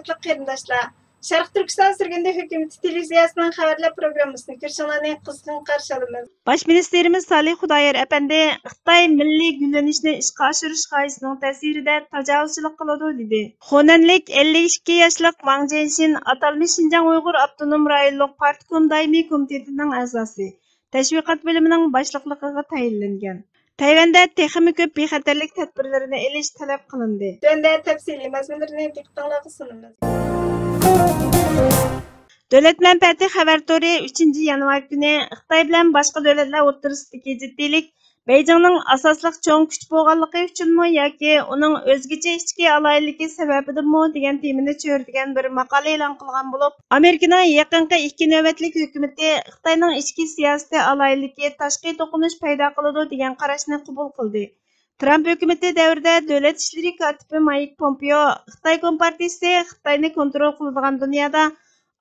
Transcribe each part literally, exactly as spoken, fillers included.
ھۆرمەتلىك قېرىنداشلار، شەرقىي تۈركىستان سۈرگۈندە ھۆكۈمىتى تېلېۋىزىيەسىنىڭ خەۋەرلەر پروگراممىسىنى كۆرۈشۈڭلارنى قىزغىن قارشى ئالىمىز. باش مىنىستىرىمىز سالىھ خۇدايار ئەپەندى خىتاي مىللىي گۈللىنىشنى ئىشقا ئاشۇرۇش غايىسىنىڭ تەسىرىدە تاجاۋۇزچىلىق قىلىدۇ، دېدى. خۇنەنلىك ئەللىك ئىككى ياشلىق ۋاڭ جيەنشىن ئاتالمىش شىنجاڭ ئۇيغۇر ئاپتونوم رايونلۇق پارتكوم دائىمىي كومىتېتىنىڭ ئەزاسى، تەشۋىقات بۆلۈمىنىڭ باشلىقلىقىغا تەيىنلەنگەن. تەيۋەندە تېخىمۇ كۆپ بىخەتەرلىك تەدبىرلىرىنى ئېلىش تەلەپ قىلىندى. تۆۋەندە تەپسىلىي مەزمۇنلىرىنى دىققىتىڭلارغا سۇنىمىز. دۆلەت مەنپەئەتى خەۋەر تورى ئۈچىنچى يانۋار كۈنى خىتاي بىلەن باشقا دۆلەتلەر ئوتتۇرىسىدىكى جىددىيلىك بېيجىڭنىڭ ئاساسلىق چوڭ كۈچ بولغانلىقى ئۈچۈنمۇ ياكى ئۇنىڭ ئۆزگىچە ئىچكى ئالاھىدىلىكى سەۋەبىدىنمۇ دېگەن تېمىنى چۆرىدىگەن بىر ماقالە ئېلان قىلغان بولۇپ، ئامېرىكىنىڭ يېقىنقى ئىككى نۆۋەتلىك ھۆكۈمىتى خىتاينىڭ ئىچكى سىياسىتى ئالاھىدىلىكى تاشقى توقۇنۇش پەيدا قىلىدۇ دېگەن قاراشنى قوبۇل قىلدى. ترامپ ھۆكۈمىتى دەۋرىدە دۆلەت ئىشلىرى كاتىپى مايك پومپېئو خىتاي كومپارتىيىسى خىتاينى كونترول قىلىدىغان دۇنيادا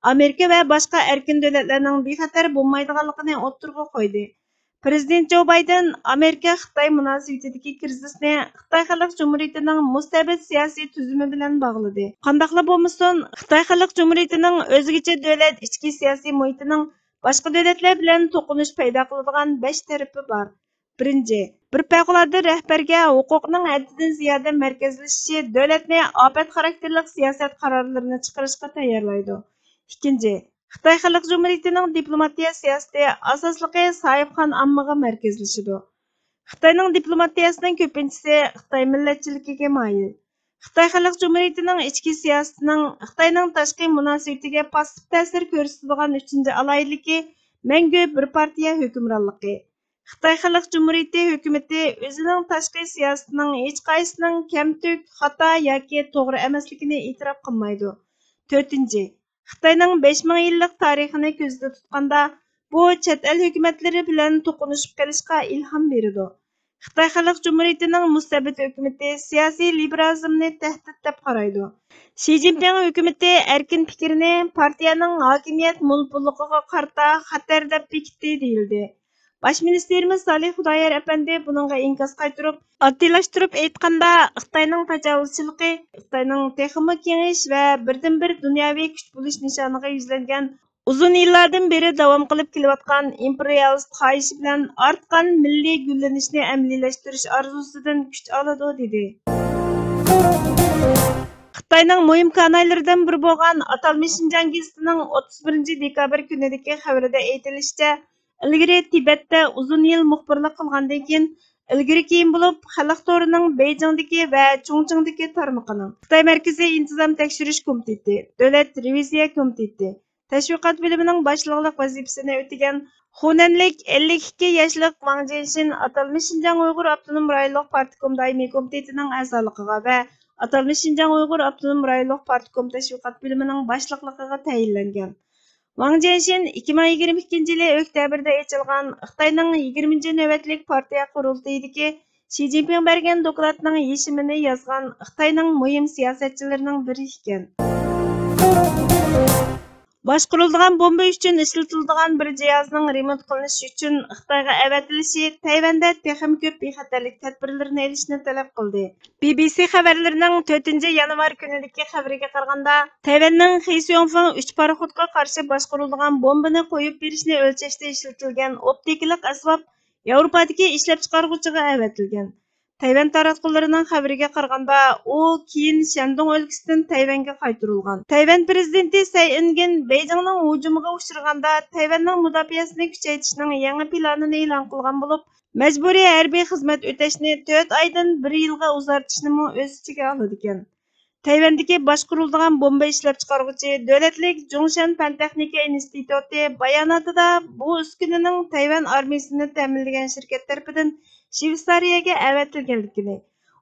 ئامېرىكا ۋە باشقا ئەركىن دۆلەتلەرنىڭ بىخەتەر بولمايدىغانلىقىنى ئوتتۇرىغا قويدى. پىرېزىدېنت جو بايدېن ئامېرىكا خىتاي مۇناسىۋىتىدىكى كىرىزىسنى خىتاي خەلق جۇمھۇرىيىتىنىڭ مۇستەبىت سىياسىي تۈزۈمى بىلەن باغلىدى. قانداقلا بولمىسۇن، خىتاي خەلق جۇمھۇرىيىتىنىڭ ئۆزگىچە دۆلەت ئىچكى سىياسىي مۇھىتىنىڭ باشقا دۆلەتلەر بىلەن توقۇنۇش پەيدا قىلىدىغان بەش تەرىپى بار. بىرىنچى، بىر پەۋقۇلئاددە رەھبەرگە ھوقۇقنىڭ ھەددىدىن زىيادە مەركەزلىشىشى دۆلەتنى ئاپەت خاراكتېرلىك سىياسەت قارارلىرىنى چىقىرىشقا تەييارلايدۇ. ئىككىنچى، خىتاي خەلق جۇمھۇرىيىتىنىڭ دىپلوماتىيە سىياسىتى ئاساسلىقى ساھىبخان ئاممىغا مەركەزلىشىدۇ. خىتاينىڭ دىپلوماتىيەسىنىڭ كۆپىنچىسى خىتاي مىللەتچىلىكىگە مايىل. خىتاي خەلق جۇمھۇرىيىتىنىڭ ئىچكى سىياسىتىنىڭ خىتاينىڭ تاشقى مۇناسىۋىتىگە پاسسىپ تەسىر كۆرسىتىدىغان ئۈچىنچى ئالاھىدىلىكى مەڭگۈ بىر پارتىيە ھۆكۈمرانلىقى. خىتاي خەلق جۇمھۇرىيىتى ھۆكۈمىتى ئۆزىنىڭ تاشقى سىياسىتىنىڭ ھېچقايسىسىنىڭ كەمتۈك، خاتا ياكى توغرا ئەمەسلىكىنى ئېتىراپ قىلمايدۇ. تۆتىنچى، خىتاينىڭ بەش مىڭ يىللىق تارىخىنى كۆزدە تۇتقاندا، بۇ چەت ئەل ھۆكۈمەتلىرى بىلەن توقۇنۇشۇپ قېلىشقا ئىلھام بېرىدۇ. خىتاي خەلق جۇمھۇرىيىتىنىڭ مۇستەبىت ھۆكۈمىتى سىياسىي لىبېرالىزمنى تەھدىت دەپ قارايدۇ. شى جىنپىڭ ھۆكۈمىتى ئەركىن پىكىرنى پارتىيەنىڭ ھاكىمىيەت مونوپوللۇقىغا قارىتا خەتەر دەپ بېكىتتى دېيىلدى. باش مىنىستىرىمىز سالىھ خۇدايار ئەپەندى بۇنىڭغا ئىنكاس قايتۇرۇپ، ئاددىيلاشتۇرۇپ ئېيتقاندا، خىتاينىڭ تاجاۋۇزچىلىقى خىتاينىڭ تېخىمۇ كېڭىيىش ۋە بىردىنبىر دۇنياۋى كۈچ بولۇش نىشانىغا يۈزلەنگەن ئۇزۇن يىللاردىن بېرى داۋام قىلىپ كېلىۋاتقان ئىمپېرىيالىست خاھىشى بىلەن ئارتقان مىللىي گۈللىنىشنى ئەمەلىيلەشتۈرۈش ئارزۇسىدىن كۈچ ئالىدۇ، دېدى. خىتاينىڭ مۇھىم كانايلىرىدىن بىرى بولغان ئاتالمىش شىنجاڭ گېزىتىنىڭ ئوتتۇز بىرىنچى دېكابىر كۈنىدىكى خەۋىرىدە ئېيتىلىشىچە، ئىلگىرى تىبەتتە ئۇزۇن يىل مۇخبىرلىق قىلغاندىن كېيىن، ئىلگىرى كېيىن بولۇپ خەلق تورىنىڭ بېيجىڭدىكى ۋە چۇڭچىڭدىكى تارمىقىنىڭ، خىتاي مەركىزىي ئىنتىزام تەكشۈرۈش كومىتېتى، دۆلەت رېۋىزىيە كومىتېتى، تەشۋىقات بۆلۈمىنىڭ باشلىقلىق ۋەزىپىسىنى ئۆتىگەن خۇنەنلىك ئەللىك ئىككى ياشلىق ۋاڭ جيەنشىن ئاتالمىش شىنجاڭ ئۇيغۇر ئاپتونوم رايونلۇق پارتكوم دائىمىي كومىتېتىنىڭ ئەزالىقىغا ۋە ئاتالمىش شىنجاڭ ئۇيغۇر ئاپتونوم رايونلۇق پارتكوم تەشۋىقات بۆلۈمىنىڭ باشلىقلىقىغا تەيىنلەنگەن. ۋاڭ جيەنشىن ئىككى مىڭ يىگىرمە ئىككىنچى يىلى ئۆكتەبىردە ئېچىلغان خىتاينىڭ يىگىرمىنچى نۆۋەتلىك پارتىيە قۇرۇلتىيىدىكى شى جىنپىڭ بەرگەن دوكلاتنىڭ يېشىمىنى يازغان خىتاينىڭ مۇھىم سىياسەتچىلىرىنىڭ بىرى ئىكەن. باشقۇرۇلىدىغان بومبا ئۈچۈن ئىشلىتىلىدىغان بىر جىھازنىڭ رېمونت قىلىنىش ئۈچۈن خىتايغا ئەۋەتىلىشى تەيۋەندە تېخىمۇ كۆپ بىخەتەرلىك تەدبىرلىرىنى ئېلىشنى تەلەپ قىلدى. بى بى سى خەۋەرلىرىنىڭ تۆتىنچى يانۋار كۈنىدىكى خەۋىرىگە قارىغاندا، تەيۋەننىڭ خى سيۇڭفېڭ ئۈچ پاراخوتقا قارشى باشقۇرۇلىدىغان بومبىنى قويۇپ بېرىشنى ئۆلچەشتە ئىشلىتىلگەن ئوپتىكىلىق ئەسۋاب ياۋروپادىكى ئىشلەپچىقارغۇچىغا ئەۋەتىلگەن. تەيۋەن تاراتقۇلىرىنىڭ خەۋىرىگە قارىغاندا، ئۇ كېيىن شەندۇڭ ئۆلكىسىدىن تەيۋەنگە قايتۇرۇلغان. تەيۋەن پىرېزىدېنتى سەي ئىنگىن بېيجىڭنىڭ ھۇجۇمىغا ئۇچرىغاندا، تەيۋەننىڭ مۇداپىئەسىنى كۈچەيتىشنىڭ يېڭى پىلانىنى ئېلان قىلغان بولۇپ، مەجبۇرىي ھەربىي خىزمەت ئۆتەشنى تۆت ئايدىن بىر يىلغا ئۇزارتىشنىمۇ ئۆز ئىچىگە ئالىدىكەن. تەيۋەندىكى باشقۇرۇلىدىغان بومبا ئىشلەپچىقارغۇچى دۆلەتلىك جۇڭشەن پەن تېخنىكا ئىنستىتۇتى باياناتىدا بۇ ئۈسكۈنىنىڭ تەيۋەن ئارمىيىسىنى تەمىنلىگەن شىركەت تەرىپىدىن شۋېتسارىيەگە ئەۋەتىلگەنلىكىنى،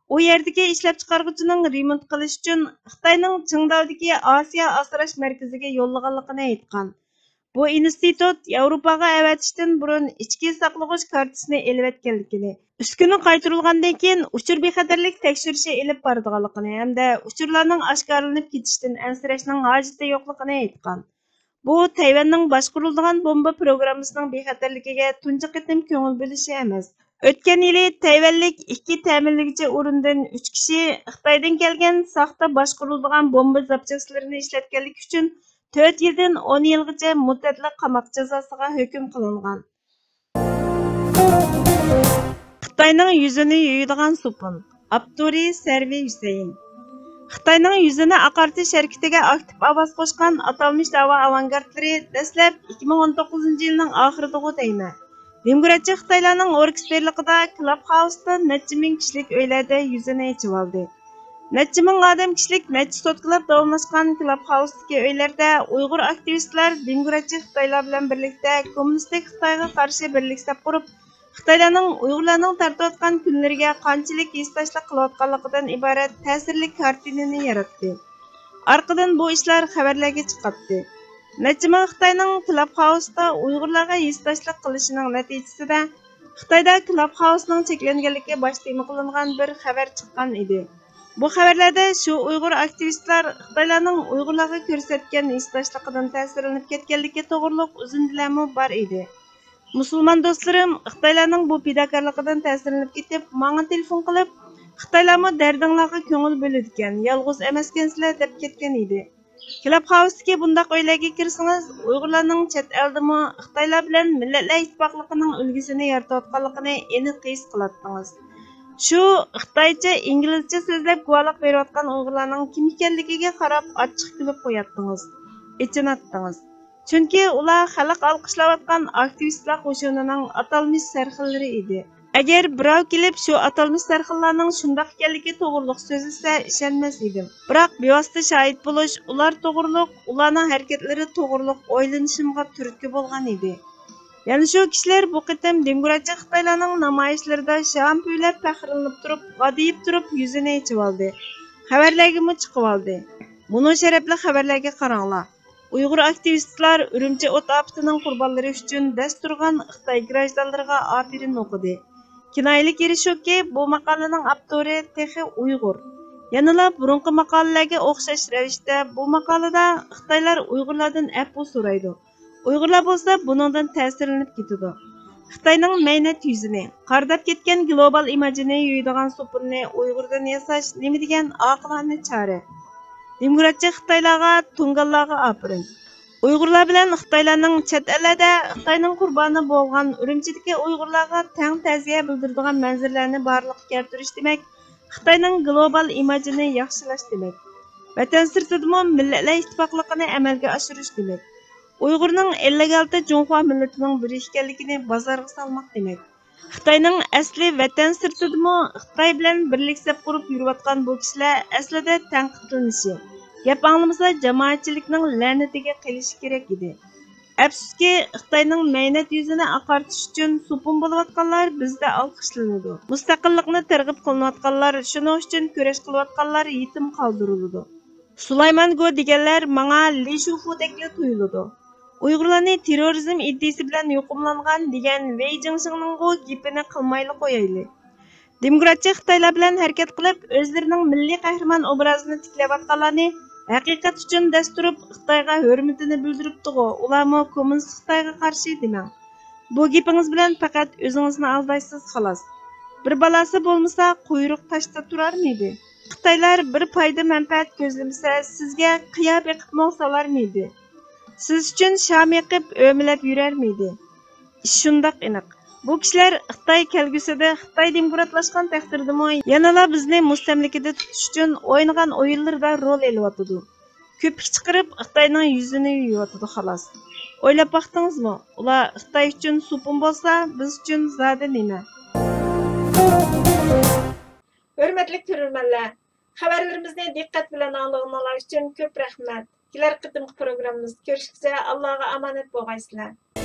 ئۇ يەردىكى ئىشلەپچىقارغۇچىنىڭ رېمونت قىلىش ئۈچۈن خىتاينىڭ چىڭداۋدىكى ئاسىيا ئاسراش مەركىزىگە يوللىغانلىقىنى ئېيتقان. بۇ ئىنستىتۇت ياۋروپاغا ئەۋەتىشتىن بۇرۇن ئىچكى ساقلىغۇچ كارتىسىنى ئېلىۋەتكەنلىكىنى، ئۈسكۈنە قايتۇرۇلغاندىن كېيىن ئۇچۇر بىخەتەرلىك تەكشۈرۈشى ئېلىپ بارىدىغانلىقىنى ھەمدە ئۇچۇرلارنىڭ ئاشكارىلىنىپ كېتىشىدىن ئەنسىرەشنىڭ ھاجىتى يوقلۇقىنى ئېيتقان. بۇ تەيۋەننىڭ باشقۇرۇلىدىغان بومبا پروگراممىسىنىڭ بىخەتەرلىكىگە تۇنجى قېتىم كۆڭۈل بۆلۈشى ئەمەس. ئۆتكەن يىلى تەيۋەنلىك ئىككى تەمىنلىگۈچى ئورۇندىن ئۈچ كىشى خىتايدىن كەلگەن ساختا باشقۇرۇلىدىغان بومبا زاپچاسلىرىنى ئىشلەتكەنلىكى ئۈچۈن تۆت يىلدىن ئون يىلغىچە مۇددەتلىك قاماق جازاسىغا ھۆكۈم قىلىنغان. خىتاينىڭ يۈزىنى يۇيىدىغان سوپۇن. ئاپتورى سەرۋى ھۈسەيىن. خىتاينىڭ يۈزىنى ئاقارتىش ھەرىكىتىگە ئاكتىپ ئاۋاز قوشقان ئاتالمىش داۋا ئاۋانگارتلىرى دەسلەپ ئىككى مىڭ ئون توققۇزىنچى يىلنىڭ ئاخىرىدىغۇ دەيمەن، دېموكراتچى خىتايلارنىڭ ئوركېستىرلىقىدا كلاب خاۋستا نەچچە مىڭ كىشىلىك ئۆيلەردە يۈزىنى ئېچىۋالدى. نەچچە مىڭ ئادەم كىشىلىك نەچچە سوتكىلاپ داۋاملاشقان كلاب خاۋستىكى ئۆيلەردە ئۇيغۇر ئاكتىۋىستلار دېموكراتچى خىتايلار بىلەن بىرلىكتە كوممۇنىستىك خىتايغا قارشى بىرلىك سەپ قۇرۇپ، خىتايلارنىڭ ئۇيغۇرلارنىڭ تارتىۋاتقان كۈنلىرىگە قانچىلىك ھېسداشلىق قىلىۋاتقانلىقىدىن ئىبارەت تەسىرلىك كارتىنىنى ياراتتى. ئارقىدىن بۇ ئىشلار خەۋەرلەرگە چىقاتتى. نەچچە مىڭ خىتاينىڭ كلاب خاۋستا ئۇيغۇرلارغا ھېسداشلىق قىلىشىنىڭ نەتىجىسىدە، خىتايدا كلاب خاۋسنىڭ چەكلەنگەنلىكى باش تېما قىلىنغان بىر خەۋەر چىققان ئىدى. بۇ خەۋەرلەردە شۇ ئۇيغۇر ئاكتىۋىستلار خىتايلارنىڭ ئۇيغۇرلارغا كۆرسەتكەن ھېسداشلىقىدىن تەسىرلىنىپ كەتكەنلىكى توغرۇلۇق ئۈزۈندىلەرمۇ بار ئىدى. مۇسۇلمان دوستلىرىم خىتايلارنىڭ بۇ پىداكارلىقىدىن تەسىرلىنىپ كېتىپ، ماڭا تېلېفون قىلىپ، خىتايلارمۇ دەردىڭلارغا كۆڭۈل بۆلىدىكەن، يالغۇز ئەمەسكەنسىلەر، دەپ كەتكەن ئىدى. كلاب خاۋستىكى بۇنداق ئۆيلەرگە كىرسىڭىز، ئۇيغۇرلارنىڭ چەت ئەلدىمۇ خىتايلار بىلەن مىللەتلەر ئىتتىپاقلىقىنىڭ ئۈلگىسىنى يارىتىۋاتقانلىقىنى ئېنىق ھېس قىلاتتىڭىز. شۇ خىتايچە، ئىنگلىزچە سۆزلەپ گۇۋاھلىق بېرىۋاتقان ئۇيغۇرلارنىڭ كىم ئىكەنلىكىگە قاراپ ئاچچىق كۈلۈپ قوياتتىڭىز، ئېچىناتتىڭىز. چۈنكى ئۇلار خەلق ئالقىشلاۋاتقان ئاكتىۋىستلار قوشۇنىنىڭ ئاتالمىش سەرخىللىرى ئىدى. ئەگەر بىراۋ كېلىپ شۇ ئاتالمىش سەرخىللارنىڭ شۇنداق ئىكەنلىكى توغرۇلۇق سۆزلىسە، ئىشەنمەس ئىدىم. بىراق بىۋاسىتە شاھىت بولۇش، ئۇلار توغرۇلۇق، ئۇلارنىڭ ھەرىكەتلىرى توغرۇلۇق ئويلىنىشىمغا تۈرتكە بولغان ئىدى. يەنە شۇ كىشىلەر بۇ قېتىم دېموكراتچى خىتايلارنىڭ نامايىشلىرىدا شام پۈۋلەپ پەخىرلىنىپ تۇرۇپ، غادىيىپ تۇرۇپ يۈزىنى ئېچىۋالدى. خەۋەرلەرگىمۇ چىقىۋالدى. مۇنۇ شەرەپلىك خەۋەرلەرگە قاراڭلار. ئۇيغۇر ئاكتىۋىستلار ئۈرۈمچى ئوت ئاپىتىنىڭ قۇربانلىرى ئۈچۈن دەس تۇرغان خىتاي گىراژدانلىرىغا ئاپىرىن ئوقۇدى. كىنايىلىك يېرى شۇكى، بۇ ماقالىنىڭ ئاپتورى تېخى ئۇيغۇر. يەنىلا بۇرۇنقى ماقالىلەرگە ئوخشاش رەۋىشتە بۇ ماقالىدا خىتايلار ئۇيغۇرلاردىن ئەپۇ سورايدۇ. ئۇيغۇرلار بولسا بۇنىڭدىن تەسىرلىنىپ كېتىدۇ. خىتاينىڭ مەينەت يۈزىنى، قارىداپ كەتكەن گلوبال ئىماجىنى يۇيىدىغان سوپۇننى ئۇيغۇردىن ياساش نېمە دېگەن ئاقىلانە چارە! دېموكراتچى خىتايلارغا، تۇڭگانلارغا ئاپىرىن! ئۇيغۇرلار بىلەن خىتايلارنىڭ چەت ئەللەردە خىتاينىڭ قۇربانى بولغان ئۈرۈمچىدىكى ئۇيغۇرلارغا تەڭ تەزىيە بىلدۈرىدىغان مەنزىرىلەرنى بارلىققا كەلتۈرۈش دېمەك، خىتاينىڭ گلوبال ئىماجىنى ياخشىلاش دېمەك. ۋەتەن سىرتىدىمۇ مىللەتلەر ئىتتىپاقلىقىنى ئەمەلگە ئاشۇرۇش دېمەك. ئۇيغۇرنىڭ ئەللىك ئالتە جۇڭخۇا مىللىتىنىڭ بىرى ئىكەنلىكىنى بازارغا سالماق دېمەك. خىتاينىڭ ئەسلى ۋەتەن سىرتىدىمۇ خىتاي بىلەن بىرلىك سەپ قۇرۇپ يۈرۈۋاتقان بۇ كىشىلەر ئەسلىدە تەنقىدلىنىشى، گەپ ئاڭلىمىسا جامائەتچىلىكنىڭ لەنىتىگە قېلىشى كېرەك ئىدى. ئەپسۇسكى، خىتاينىڭ مەينەت يۈزىنى ئاقارتىش ئۈچۈن سوپۇن بولۇۋاتقانلار بىزدە ئالقىشلىنىدۇ. مۇستەقىللىقنى تەرغىب قىلىنىۋاتقانلار، شۇنىڭ ئۈچۈن كۈرەش قىلىۋاتقانلار يېتىم قالدۇرۇلىدۇ. سۇلايمان گو دېگەنلەر ماڭا لى شۇفۇدەكلا تۇيۇلىدۇ. ئۇيغۇرلارنى تېررورىزم ئىدىيىسى بىلەن يۇقۇملانغان دېگەن ۋېي جىڭشىڭنىڭغۇ گېپىنى قىلمايلا قويايلى. دېموكراتچى خىتايلار بىلەن ھەرىكەت قىلىپ، ئۆزلىرىنىڭ مىللىي قەھرىمان ئوبرازىنى تىكلەۋاتقانلارنى ھەقىقەت ئۈچۈن دەس تۇرۇپ، خىتايغا ھۆرمىتىنى بىلدۈرۈپتىغۇ، ئۇلارمۇ كوممۇنىست خىتايغا قارشى دېمەڭ. بۇ گېپىڭىز بىلەن پەقەت ئۆزىڭىزنى ئالدايسىز، خالاس. بىر بالاسى بولمىسا، قۇيرۇق تاشتا تۇرارمىدى؟ خىتايلار بىر پايدا-مەنپەئەت كۆزلىمىسە، سىزگە قىيا بېقىپمۇ سالارمىدى؟ سىز ئۈچۈن شام يېقىپ، ئۆمىلەپ يۈرەرمىدى؟ ئىش شۇنداق ئېنىق. بۇ كىشىلەر خىتاي كەلگۈسىدە، خىتاي دېموكراتلاشقان تەقدىردىمۇ يەنىلا بىزنى مۇستەملىكىدە تۇتۇش ئۈچۈن ئوينىغان ئويۇنلىرىدا رول ئېلىۋاتىدۇ. كۆپۈك چىقىرىپ، خىتاينىڭ يۈزىنى يۇيۇۋاتىدۇ، خالاس. ئويلاپ باقتىڭىزمۇ؟ ئۇلار خىتاي ئۈچۈن سوپۇن بولسا، بىز ئۈچۈن زادى نېمە؟ ھۆرمەتلىك كۆرۈرمەنلەر، خەۋەرلىرىمىزنى دىققەت بىلەن ئاڭلىغىنىڭلار ئۈچۈن كۆپ رەھمەت. كېلەر قېتىمقى پروگراممىمىزدا كۆرۈشكىچە ئاللاغا ئامانەت بولغايسىلەر.